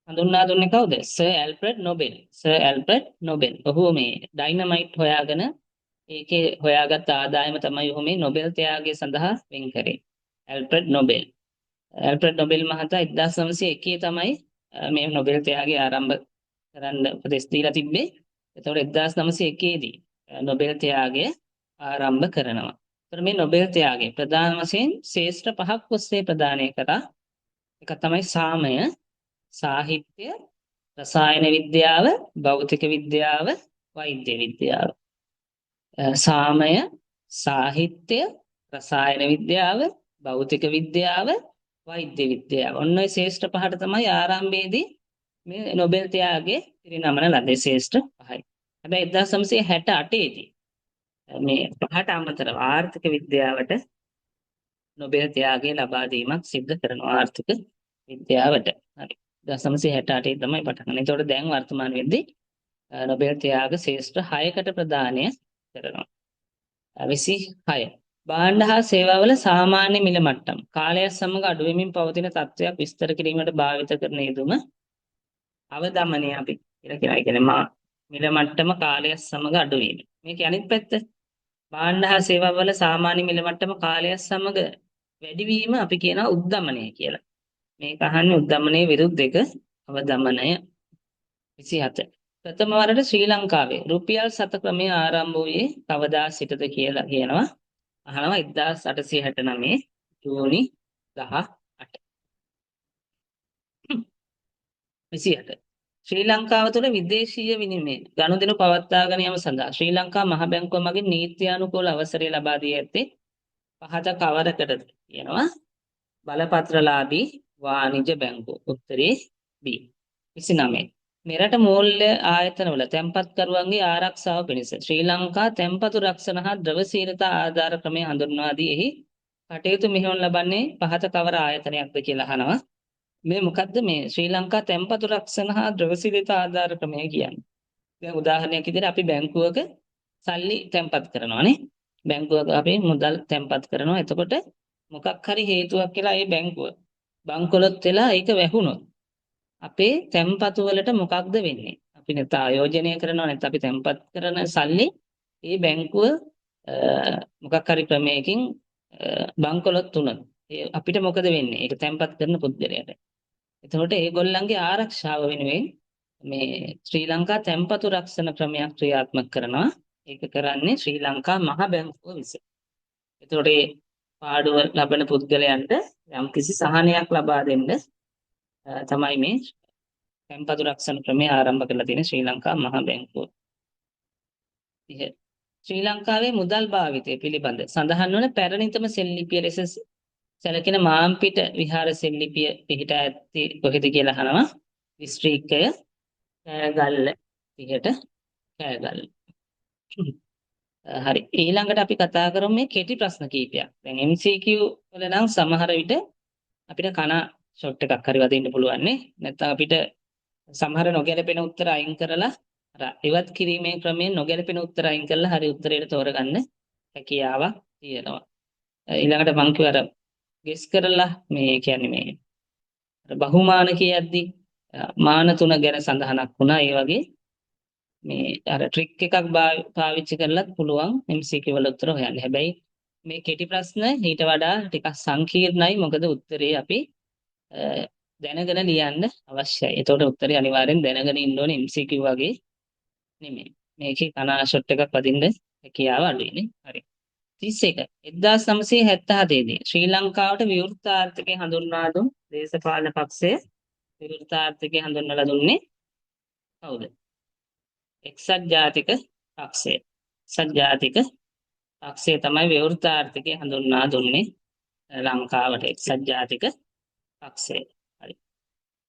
හඳුන්වා දුන්නේ කවුද? Sir Alfred Nobel. Sir Alfred Nobel. ඔහු මේ ඩයිනමයිට් හොයාගෙන ඒකේ හොයාගත් ආදායම තමයි ඔහු මේ නොබෙල් ත්‍යාගය සඳහා වෙන් කරේ. Alfred Nobel. Alfred Nobel මහතා 1901 තමයි මේ නොබෙල් ත්‍යාගය ආරම්භ කරන්න උපදෙස් දීලා තිබ්බේ. එතකොට 1901 දී නොබෙල් ත්‍යාගය ආරම්භ කරනවා. එතකොට මේ නොබෙල් ත්‍යාගය ප්‍රධාන වශයෙන් ශ්‍රේෂ්ඨ පහක් ඔස්සේ ප්‍රදානය කරා. එක තමයි සාමය, සාහිත්‍ය, රසායන විද්‍යාව, භෞතික විද්‍යාව, වෛද්‍ය විද්‍යාව. සාමය, සාහිත්‍ය, රසායන විද්‍යාව, භෞතික විද්‍යාව, වෛද්‍ය විද්‍යාව. ඔන්න ඔය ශ්‍රේෂ්ඨ පහට තමයි ආරම්භයේදී මේ නොබෙල් ත්‍යාගය පිරිනමන ලද්දේ, ශ්‍රේෂ්ඨ පහයි. හැබැයි 1968 දී මේ පහට අමතරව ආර්ථික විද්‍යාවට නොබෙල් ත්‍යාගය ලබා දීමක් සිද්ධ කරනවා, ආර්ථික විද්‍යාවට. හරි. 1968 තමයි පටන් ගන්නේ. එතකොට දැන් වර්තමාන වෙද්දී නොබෙල් ත්‍යාග ශ්‍රේෂ්ඨ 6කට ප්‍රදානය කරනවා. 26. භාණ්ඩ හා සේවාවල සාමාන්‍ය මිල මට්ටම් කාලයක් සමග අඩු වෙමින් පවතින තත්ත්වයක් විස්තර කිරීමට භාවිත කරන යෙදුම අවදමනය අපි කියලා කියනවා. ඒ කියන්නේ මිල මට්ටම කාලයක් සමග අඩු වීම. මේකේ අනිත් පැත්ත, භාණ්ඩ හා සේවාවල සාමාන්‍ය මිල මට්ටම කාලයක් සමග වැඩිවීම අපි කියනවා උද්දමනය කියලා. මේක අහන්නේ උද්දමනයේ විරුද්ධ එක, අවදමනය. 27. ප්‍රථම වරට ශ්‍රී ලංකාවේ රුපියල් සත ක්‍රමය ආරම්භ වූයේ කවදා සිටද කියලා කියනවා. අහනවා. 1869 ජූනි 18. 28. ශ්‍රී ලංකාව තුළ විදේශීය විනිමය ගනුදෙනු පවත්වාගෙන යාම සඳහා ශ්‍රී ලංකා මහ බැංකුව මගින් නීත්‍යානුකූල අවසරය ලබා දී ඇත්තේ පහත කවරකටද කියනවා. බලපත්‍රලාභී වාණිජ බැංකුව. උත්තරේ B. 29. මෙරට මූල්‍ය ආයතනවල තැන්පත්කරුවන්ගේ ආරක්ෂාව පිණිස ශ්‍රී ලංකා තැන්පතු රක්ෂණ හා ද්‍රවශීලතා ආධාර ක්‍රමය හඳුන්වා දී එහි කටයුතු මෙහෙයවනු ලබන්නේ පහත කවර ආයතනයක්ද කියලා අහනවා. මේ මොකද්ද මේ ශ්‍රී ලංකා තැන්පතු රක්ෂණ හා ද්‍රවශීලතා ආධාර ක්‍රමය කියන්නේ? දැන් උදාහරණයක් විදිහට අපි බැංකුවක සල්ලි තැන්පත් කරනවා නේ. බැංකුවක අපි මුදල් තැන්පත් කරනවා. එතකොට මොකක් හරි හේතුවක් කියලා ඒ බැංකුව බංකොලොත් වෙලා ඒක වැහුණොත් අපේ තැන්පතු වලට මොකක්ද වෙන්නේ? අපි නැත්නම් ආයෝජනය කරනවා, නැත්නම් අපි තැන්පත් කරන සල්ලි ඒ බැංකුව මොකක් හරි ක්‍රමයකින් බංකොලොත් වුණොත් අපිට මොකද වෙන්නේ? ඒක තැන්පත් කරන පුද්ගලයාට. එතකොට ඒගොල්ලන්ගේ ආරක්ෂාව වෙනුවෙන් මේ ශ්‍රී ලංකා තැන්පතු රක්ෂණ ක්‍රමයක් ක්‍රියාත්මක කරනවා. ඒක කරන්නේ ශ්‍රී ලංකා මහ බැංකුව විසින්. එතකොට ඒ පාඩුව ලබන පුද්ගලයන්ට යම්කිසි සහනයක් ලබා දෙන්න තමයි මේ තැන්පතු රක්ෂණ ක්‍රමය ආරම්භ කරලා තියෙන ශ්‍රී ලංකා මහ බැංකුව. ශ්‍රී ලංකාවේ මුදල් භාවිතය පිළිබඳ සඳහන් වන පැරණිතම සෙල්ලිපිය ලෙස සැලකෙන මාම්පිට විහාර සෙල්ලිපිය පිහිටා ඇත්තේ කොහෙද කියලා අහනවා. දිස්ත්‍රික්කය කෑගල්ල. පිහිට කෑගල්ල. හරි. ඊළඟට අපි කතා කරමු මේ කෙටි ප්‍රශ්න කීපයක්. දැන් MCQ වල නම් සමහර විට අපිට කන ෂොට් එකක් හරි වදින්න පුළුවන් නේ. නැත්නම් අපිට සමහර නොගැලපෙන උත්තර අයින් කරලා, අර ඉවත් කිරීමේ ක්‍රමයෙන් නොගැලපෙන උත්තර අයින් කරලා හරි උත්තරයට තෝරගන්න හැකියාවක් තියෙනවා. ඊළඟට මං කිව්ව අර ගෙස් කරලා, මේ කියන්නේ මේ අර බහුමාන කියද්දි මාන තුන ගැන සඳහනක් වුණා. ඒ වගේ මේ අර ට්‍රික් එකක් පාවිච්චි කරලත් පුළුවන් MCQ වල උත්තර හොයන්න. හැබැයි මේ කෙටි ප්‍රශ්න ඊට වඩා ටිකක් සංකීර්ණයි. මොකද උත්තරේ අපි දැනගෙන ලියන්න අවශ්‍යයි. එතකොට උත්තරේ අනිවාර්යෙන් දැනගෙන ඉන්න ඕනේ, MCQ වගේ නෙමෙයි. මේකේ කනා ෂොට් එකක් වදින්න හැකියාව අඩුයි නේ. හරි. 31 1977 දී ශ්‍රී ලංකාවට විවෘත ආර්ථිකය හඳුන්වා දුන් දේශපාලන පක්ෂය, විවෘත ආර්ථිකය හඳුන්වලා දුන්නේ කවුද? එක්සත් ජාතික පක්ෂය. එක්සත් ජාතික පක්ෂය තමයි විවෘත ආර්ථිකය හඳුන්වා දුන්නේ ලංකාවට, එක්සත් ජාතික පක්ෂය. හරි.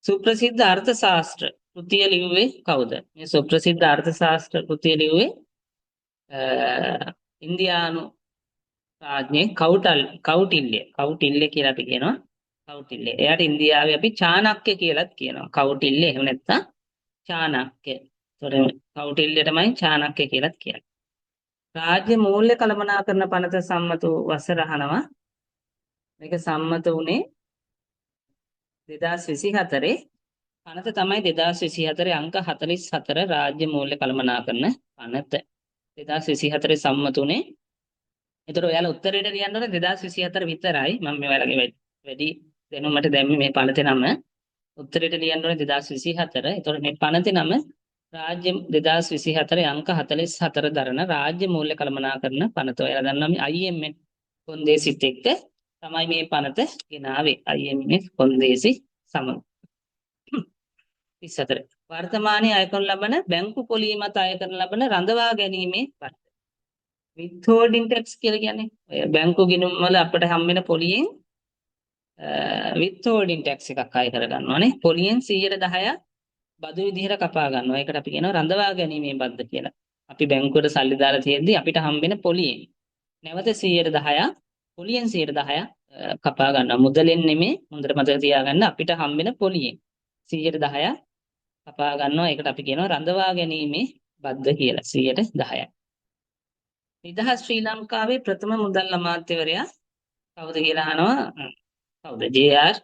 සුප්‍රසිද්ධ අර්ථ ශාස්ත්‍ර කෘතිය ලිව්වේ කවුද? මේ සුප්‍රසිද්ධ අර්ථ ශාස්ත්‍ර කෘතිය ලිව්වේ ඉන්දියානු රාජ්‍යයේ කෞටිල්‍ය. කෞටිල්‍ය කියලා අපි කියනවා. කෞටිල්‍ය. එයාට ඉන්දියාවේ අපි චාණක්‍ය කියලාත් කියනවා. කෞටිල්‍ය එහෙම නැත්නම් චාණක්‍ය. ඒතකොට කෞටිල්‍යටමයි චාණක්‍ය කියලාත් කියන්නේ. රාජ්‍ය මූල්‍ය කළමනාකරණ පනත සම්මත වූ වසර අහනවා. මේක සම්මත වුණේ 2024. පනත තමයි 2024 අංක 44 රාජ්‍ය මූල්‍ය කළමනාකරණ පනත. 2024 සම්මත වුණේ. එතකොට ඔයාලා උත්තරේට ලියන්න ඕනේ 2024 විතරයි. මම මේ ඔයාලගේ වැඩි දැනුමට දැම්මේ මේ පනතේ නම. උත්තරේට ලියන්න ඕනේ 2024. එතකොට මේ පනතේ නම රාජ්‍ය 2024 අංක 44 දරන රාජ්‍ය මූල්‍ය කළමනාකරණ පනත. ඔයාලා දන්නවා මේ IMF කොන්දේසිත් එක්ක තමයි මේ පනත ගෙනාවේ. IMF කොන්දේසි සමග. 34 වර්තමානයේ අය කරනු ලබන බැංකු පොලී මත අය කරනු ලබන රඳවා ගැනීමේ බද්ද. විත්හෝල්ඩින් ටැක්ස් කියලා කියන්නේ ඔය බැංකු ගිණුම් වල අපිට හම් වෙන පොලියෙන් විත්හෝල්ඩින් ටැක්ස් එකක් අය කරගන්නවා නේ. පොලියෙන් 10%ක් බදු විදිහට කපා ගන්නවා. ඒකට අපි කියනවා රඳවා ගැනීමේ බද්ද කියලා. අපි බැංකුවට සල්ලි දාලා තියෙද්දි අපිට හම් වෙන පොලියෙන් නැවත 10%ක්, පොලියෙන් 10%ක් කපා ගන්නවා. මුදලෙන් නෙමෙයි, හොඳට මතක තියාගන්න, අපිට හම් වෙන පොලියෙන් 10%ක් කපා ගන්නවා. ඒකට අපි කියනවා රඳවා ගැනීමේ බද්ද කියලා, 10%ක්. නිදහස් ශ්‍රී ලංකාවේ ප්‍රථම මුදල් අමාත්‍යවරයා කවුද කියලා අහනවා. කවුද? ජේ.ආර්.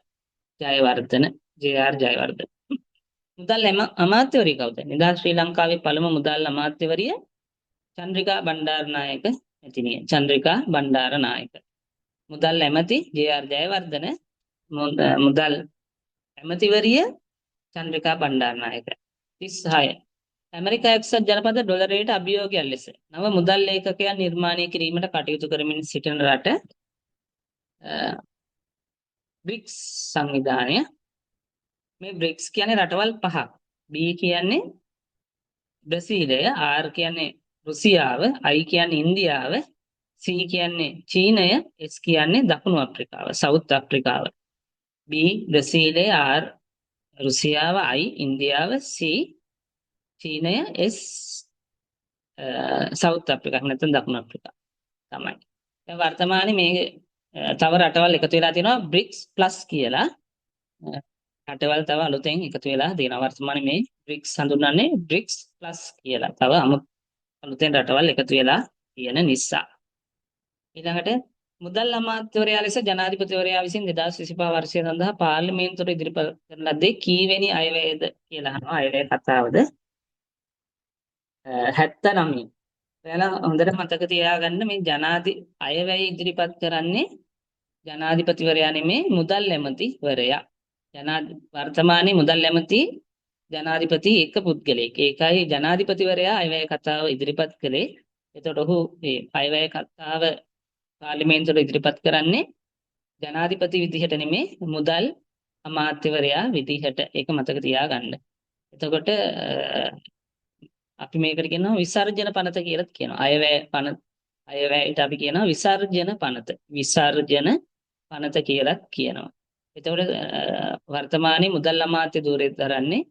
ජයවර්ධන. ජේ.ආර්. ජයවර්ධන. මුදල් අමාත්‍යවරිය කවුද? නිදහස් ශ්‍රී ලංකාවේ පළමු මුදල් අමාත්‍යවරිය චන්ද්‍රිකා බණ්ඩාරනායක මැතිණිය. චන්ද්‍රිකා බණ්ඩාරනායක. මුදල් ඇමති ජේ.ආර්. ජයවර්ධන, මුදල් ඇමතිවරිය චන්ද්‍රිකා බණ්ඩාරනායක. 36 ඇමරිකා එක්සත් ජනපද ඩොලරයට අභියෝගයක් ලෙස නව මුදල් ඒකකයක් නිර්මාණය කිරීමට කටයුතු කරමින් සිටින රට බ්‍රික්ස් සංවිධානය. මේ බ්‍රික්ස් කියන්නේ රටවල් පහක්. B කියන්නේ බ්‍රසීලය, R කියන්නේ රුසියාව, I කියන්නේ ඉන්දියාව, C කියන්නේ චීනය, S කියන්නේ දකුණු අප්‍රිකාව, සවුත් අප්‍රිකාව. B බ්‍රසීලය, R රුසියාව, I ඉන්දියාව, C චීනය, S සවුත් අප්‍රිකාව නැත්නම් දකුණු අප්‍රිකාව තමයි. දැන් වර්තමානයේ මේ තව රටවල් එකතු වෙලා තියෙනවා බ්‍රික්ස් ප්ලස් කියලා. රටවල් තව අලුතෙන් එකතු වෙලා තියෙනවා. වර්තමානයේ මේ බ්‍රික්ස් හඳුන්වන්නේ බ්‍රික්ස් ප්ලස් කියලා. තව අලුතෙන් රටවල් එකතු වෙලා තියෙන නිසා. ඊළඟට මුදල් අමාත්‍යවරයා ලෙස ජනාධිපතිවරයා විසින් 2025 වර්ෂය සඳහා පාර්ලිමේන්තුවට ඉදිරිපත් කරන ලද්දේ කීවෙනි අයවැයද කියලා අහනවා. අයවැය කතාවද? 79. ඔයාලා හොඳට මතක තියාගන්න, මේ අයවැය ඉදිරිපත් කරන්නේ ජනාධිපතිවරයා නෙමේ, මුදල් ඇමතිවරයා. වර්තමානයේ මුදල් ඇමති ජනාධිපති එක පුද්ගලයෙක්. ඒකයි ජනාධිපතිවරයා අයවැය කතාව ඉදිරිපත් කළේ. එතකොට ඔහු මේ අයවැය කතාව පාර්ලිමේන්තුවට ඉදිරිපත් කරන්නේ ජනාධිපති විදිහට නෙමේ, මුදල් අමාත්‍යවරයා විදිහට. ඒක මතක තියාගන්න. එතකොට අපි මේකට කියනවා විසර්ජන පනත කියලාත් කියනවා. අයවැය පනත, අයවැයට අපි කියනවා විසර්ජන පනත. විසර්ජන පනත කියලා කියනවා. එතකොට වර්තමානයේ මුදල් අමාත්‍ය ධූරය දරන්නේ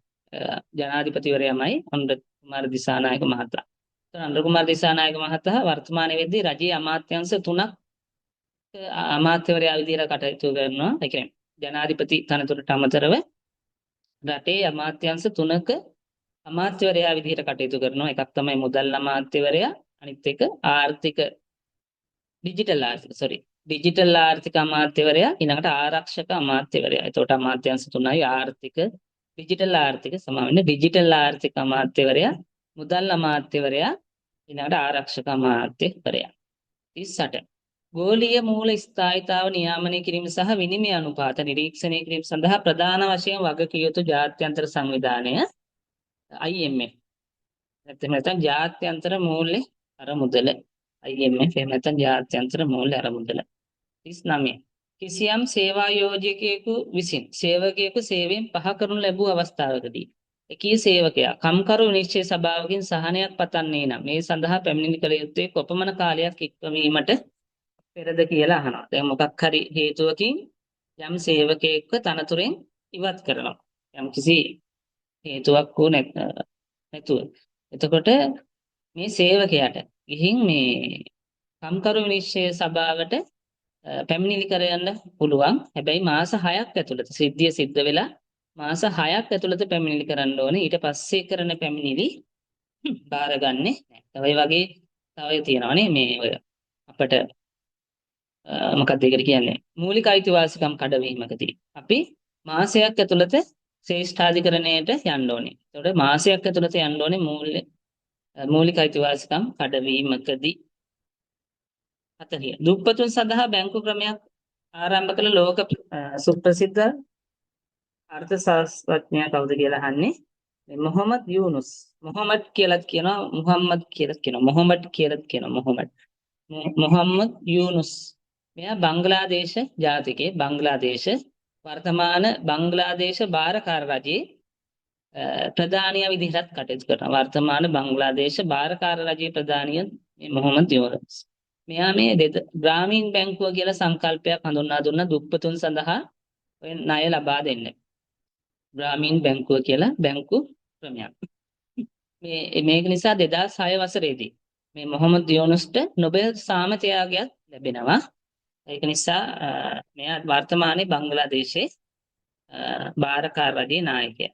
ජනාධිපතිවරයාමයි, අනුර කුමාර දිසානායක මහතා. එතකොට අනුර කුමාර දිසානායක මහතා වර්තමානයේ වෙද්දී රජයේ අමාත්‍යාංශ තුනක් අමාත්‍යවරයා විදිහට කටයුතු කරනවා. ඒ කියන්නේ ජනාධිපති තනතුරට අමතරව රටේ අමාත්‍යාංශ තුනක අමාත්‍යවරයා විදිහට කටයුතු කරනවා. එකක් තමයි මුදල් අමාත්‍යවරයා, අනිත් එක ආර්ථික ඩිජිටල් ආර්ථික, සෝරි, ඩිජිටල් ආර්ථික අමාත්‍යවරයා, ඊළඟට ආරක්ෂක අමාත්‍යවරයා. එතකොට අමාත්‍යාංශ තුනයි: ආර්ථික, ඩිජිටල් ආර්ථික සමාවෙන්න ඩිජිටල් ආර්ථික අමාත්‍යවරයා, මුදල් අමාත්‍යවරයා, ඊළඟට ආරක්ෂක අමාත්‍යවරයා. 38. ගෝලීය මූල ස්ථායීතාව නියාමනය කිරීම සහ විනිමය අනුපාත නිරීක්ෂණය කිරීම සඳහා ප්‍රධාන වශයෙන් වගකිව යුතු ජාත්‍යන්තර සංවිධානය IMF. නැත්නම් නැත්නම් ජාත්‍යන්තර මූල්‍ය අරමුදල. IMF එහෙම නැත්නම් ජාත්‍යන්තර මූල්‍ය අරමුදල. 39. කිසියම් සේවා යෝජකයෙකු විසින් සේවකයෙකු සේවයෙන් පහ කරනු ලැබූ අවස්ථාවකදී එකී සේවකයා කම්කරු විනිශ්චය සභාවකින් සහනයක් පතන්නේ නම් මේ සඳහා පැමිණිලි කළ යුත්තේ කොපමණ කාලයක් ඉක්මවීමට පෙරද කියලා අහනවා. දැන් මොකක් හරි හේතුවකින් යම් සේවකයෙක්ව තනතුරෙන් ඉවත් කරනවා. යම් කිසි හේතුවක් හෝ නැතුව. එතකොට මේ සේවකයාට ගිහින් මේ කම්කරු විනිශ්චය සභාවට පැමිණිලි කරන්න පුළුවන්. හැබැයි මාස 6ක් ඇතුළත සිද්ධිය සිද්ධ වෙලා මාස 6ක් ඇතුළත පැමිණිලි කරන්න ඕනේ. ඊට පස්සේ කරන පැමිණිලි බාරගන්නේ නැහැ. තව ඒ වගේ තව තියෙනවානේ මේ ඔය අපට මොකක්ද ඒකට කියන්නේ, මූලික අයිතිවාසිකම් කඩවීමකදී අපි මාසයක් ඇතුළත ශ්‍රේෂ්ඨාධිකරණයට යන්න ඕනේ. එතකොට මාසයක් ඇතුළත යන්න ඕනේ මූලික අයිතිවාසිකම් කඩවීමකදී. 40. දුප්පතුන් සඳහා බැංකු ක්‍රමයක් ආරම්භ කළ ලෝක සුප්‍රසිද්ධ අර්ථ ශාස්ත්‍රඥයා කවුද කියලා අහන්නේ. මේ මොහොමඩ් යූනුස්. මොහොමඩ් කියලාත් කියනවා, මුහම්මද් කියලාත් කියනවා, මොහොමඩ් කියලාත් කියනවා. මොහොමඩ් මොහම්මද් යූනුස්. මෙයා බංග්ලාදේශ ජාතිකේ, බංග්ලාදේශ වර්තමාන බංග්ලාදේශ භාරකාර රජයේ ප්‍රධානියා විදිහටත් කටයුතු කරනවා. වර්තමාන බංග්ලාදේශ භාරකාර රජයේ ප්‍රධානිය මේ මොහොමඩ් යූනුස්. මෙයා මේ ග්‍රාමීණ බැංකුව කියලා සංකල්පයක් හඳුන්වා දුන්න දුප්පතුන් සඳහා ඔය ණය ලබා දෙන්න. ග්‍රාමීණ බැංකුව කියලා බැංකු ක්‍රමයක්. මේක නිසා 2006 වසරේදී මේ මොහොමඩ් යූනුස්ට නොබෙල් සාම ත්‍යාගයක් ලැබෙනවා. ඒක නිසා මෙයා වර්තමානයේ බංග්ලාදේශයේ භාරකාර රජයේ නායකයා.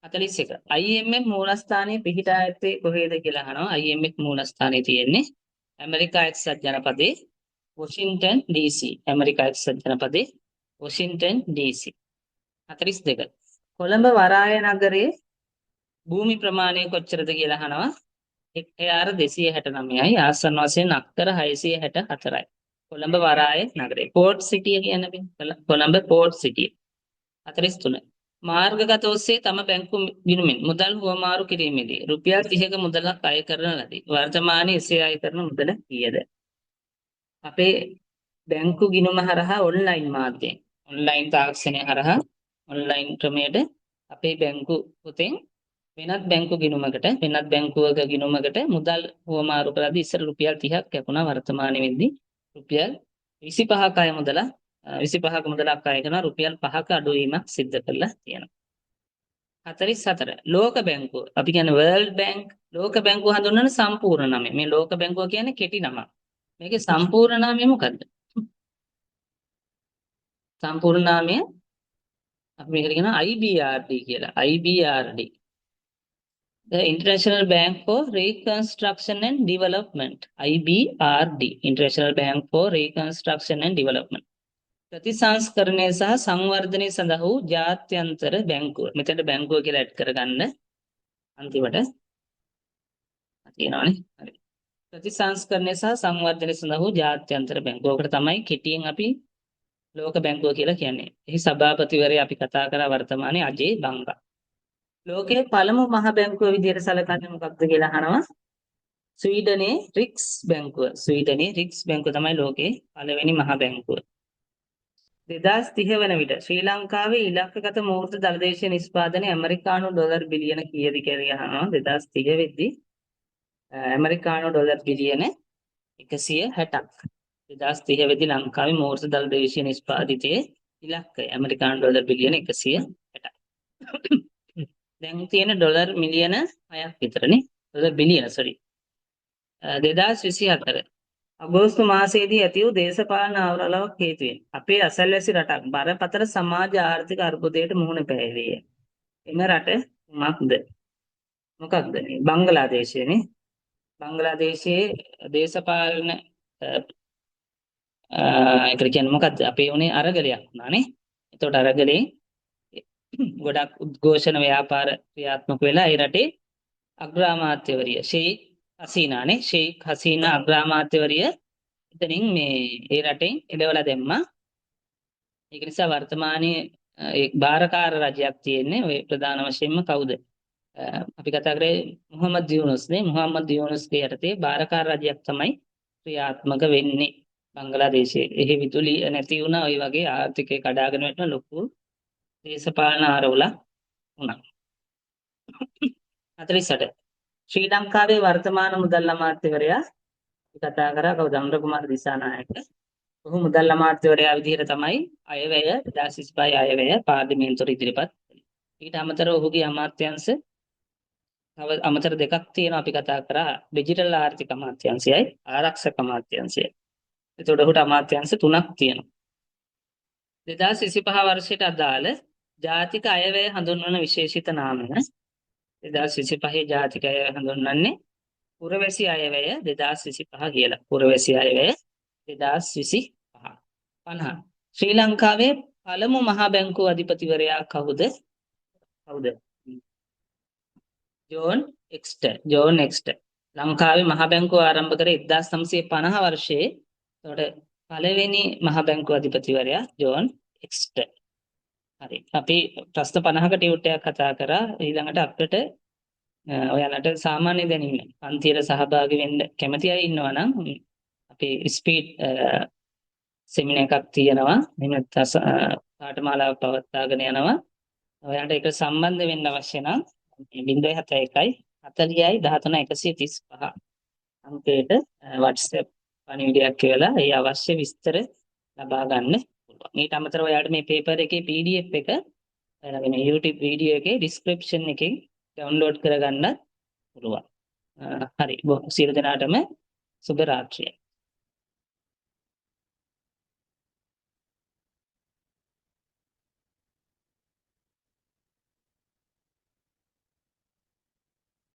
41. IMF මූලස්ථානයේ පිහිටා ඇත්තේ කොහේද කියලා අහනවා. IMF මූලස්ථානයේ තියෙන්නේ ඇමරිකා එක්සත් ජනපදයේ වොෂින්ටන් DC. America එක්සත් ජනපදයේ වොෂින්ටන් DC. 42. Colombo වරාය නගරයේ භූමි ප්‍රමාණය කොච්චරද කියලා අහනවා. හෙක්ටයාර 269යි, ආසන්න වශයෙන් අක්කර 664යි. කොළඹ වරාය නගරේ පෝට් සිටිය කියන්නේ කොළඹ පෝට් සිටිය. 43. මාර්ගගත ඔස්සේ තම බැංකු ගිණුමින් මුදල් හුවමාරු කිරීමේදී රුපියල් 30ක මුදලක් අය කරන ලදී. වර්තමානයේ එසේ අය කරන මුදල කීයද? අපේ බැංකු ගිණුම හරහා ඔන්ලයින් මාධ්‍යයෙන්, ඔන්ලයින් තාක්ෂණය හරහා, ඔන්ලයින් ක්‍රමයට අපේ බැංකු පොතෙන් වෙනත් බැංකු ගිණුමකට, වෙනත් බැංකුවක ගිණුමකට මුදල් හුවමාරු කරද්දී ඉස්සර රුපියල් 30ක් කැපුණා. වර්තමානයේ වෙද්දී රුපියල් 25ක අය මුදල 25ක මුදලක් අය කරනවා, රුපියල් 5ක අඩුවීමක් සිද්ධ කරලා තියෙනවා. 44. ලෝක බැංකුව, අපි කියන්නේ වර්ල්ඩ් බැංක්, ලෝක බැංකුව හඳුන්වන සම්පූර්ණ නම. මේ ලෝක බැංකුව කියන්නේ කෙටි නමක්. මේකේ සම්පූර්ණ නාමය මොකද්ද? සම්පූර්ණ නාමය අපි මේකට කියනවා IBRD කියලා. IBRD. The International Bank for Reconstruction and Development. IBRD. International Bank for Reconstruction and Development. ප්‍රතිසංස්කරණය සහ සංවර්ධනය සඳහා වූ ජාත්‍යන්තර බැංකුව. මෙතනට බැංකුව කියලා ඇඩ් කරගන්න අන්තිමට තියෙනවානේ. හරි. ප්‍රතිසංස්කරණය සහ සංවර්ධනය සඳහා වූ ජාත්‍යන්තර බැංකුව. ඔකට තමයි කෙටියෙන් අපි ලෝක බැංකුව කියලා කියන්නේ. එහි සභාපතිවරයා අපි කතා කරා වර්තමානයේ අජේ බංගා. ලෝකයේ පළමු මහ බැංකුව විදිහට සැලකන්නේ මොකක්ද කියලා අහනවා. ස්වීඩනයේ රික්ස් බැංකුව. ස්වීඩනයේ රික්ස් බැංකුව තමයි ලෝකයේ පළවෙනි මහ බැංකුව. 2030 වන විට ශ්‍රී ලංකාවේ ඉලක්කගත මූර්ත දළදේශීය නිෂ්පාදනය ඇමරිකානු ඩොලර් බිලියන කීයද කියලා අහනවා. 2030 වෙද්දී ඇමරිකානු ඩොලර් බිලියන 160ක්. 2030 වෙද්දී ලංකාවේ මූර්ත දළදේශීය නිෂ්පාදිතයේ ඉලක්කය ඇමරිකානු ඩොලර් බිලියන 160ක්. දැන් තියෙන ඩොලර් මිලියන 6ක් විතරනේ. ඩොලර් බිලියන, සෝරි. 2024 අගෝස්තු මාසයේදී ඇති වූ දේශපාලන අවරලවක් හේතුවෙන් අපේ අසල්වැසි රටක් බරපතල සමාජ ආර්ථික අර්බුදයට මුහුණ පෑවේය. එම රට කුමක්ද? මොකක්ද මේ? බංගලාදේශයනේ. බංගලාදේශයේ දේශපාලන, ඒකට කියන්නේ මොකද්ද? අපේ උනේ අරගලයක් වුණානේ. එතකොට අරගලේ ගොඩක් උද්ඝෝෂණ ව්‍යාපාර ක්‍රියාත්මක වෙලා ඒ රටේ අග්‍රාමාත්‍යවරිය ෂෙයික් හසීනානේ, ෂෙයික් හසීනා අග්‍රාමාත්‍යවරිය එතනින් මේ ඒ රටෙන් එළවලා දැම්මා. ඒක නිසා වර්තමානයේ ඒ භාරකාර රජයක් තියෙන්නේ. ඔය ප්‍රධාන වශයෙන්ම කවුද? අපි කතා කරේ මුහම්මද් යූනුස් නේ. මුහම්මද් යූනුස්ගේ යටතේ භාරකාර රජයක් තමයි ක්‍රියාත්මක වෙන්නේ බංගලාදේශයේ. එහි විදුලිය නැති වුණා. ඔය වගේ ආර්ථිකය කඩාගෙන වැටෙන ලොකු දේශපාලන ආරවුලක් වුණා. 48. ශ්‍රී ලංකාවේ වර්තමාන මුදල් අමාත්‍යවරයා අපි කතා කරා කවුද? අනුර කුමාර දිසානායක. ඔහු මුදල් අමාත්‍යවරයා විදිහට තමයි අයවැය 2025 අයවැය පාර්ලිමේන්තුවට ඉදිරිපත් කළේ. ඊට අමතරව ඔහුගේ අමාත්‍යංශ තව අමතර දෙකක් තියෙනවා අපි කතා කරා, ඩිජිටල් ආර්ථික අමාත්‍යංශයයි ආරක්ෂක අමාත්‍යංශයයි. එතකොට ඔහුට අමාත්‍යංශ තුනක් තියෙනවා. 2025 වර්ෂයට අදාළ ජාතික අයවැය හඳුන්වන විශේෂිත නාමය. 2025 ජාතික අයවැය හඳුන්වන්නේ පුරවැසි අයවැය 2025 කියලා. පුරවැසි අයවැය 2025. 50. ශ්‍රී ලංකාවේ පළමු මහා බැංකුව අධිපතිවරයා කවුද? කවුද? ජෝන් එක්ස්ටර්. ජෝන් එක්ස්ටර්. ලංකාවේ මහා බැංකුව ආරම්භ කරේ 1950 වර්ෂයේ. එතකොට පළවෙනි මහ බැංකුව අධිපතිවරයා ජෝන් එක්ස්ටර්. හරි. අපි ප්‍රශ්න 50ක ටියුට් එකක් කතා කරා. ඊළඟට අපිට ඔයාලට සාමාන්‍ය දැනීම පන්තියට සහභාගී වෙන්න කැමති අය ඉන්නවා නම් අපි ස්පීඩ් සෙමිනාර් එකක් තියෙනවා. එහෙම නැත්නම් පාඨමාලාවක් පවත්වාගෙන යනවා. ඔයාලට ඒක සම්බන්ධ වෙන්න අවශ්‍ය නම් 071 40යි 13 135 අංකයට WhatsApp පණිවිඩයක් කියලා ඒ අවශ්‍ය විස්තර ලබා ගන්න පුළුවන්. ඊට අමතරව ඔයාලට මේ පේපර් එකේ PDF එක ඔයාලගේ මේ YouTube video එකේ ඩිස්ක්‍රිප්ෂන් එකෙන් ඩවුන්ලෝඩ් කරගන්න පුළුවන්. හරි. සියලු දෙනාටම සුබ රාත්‍රියක්.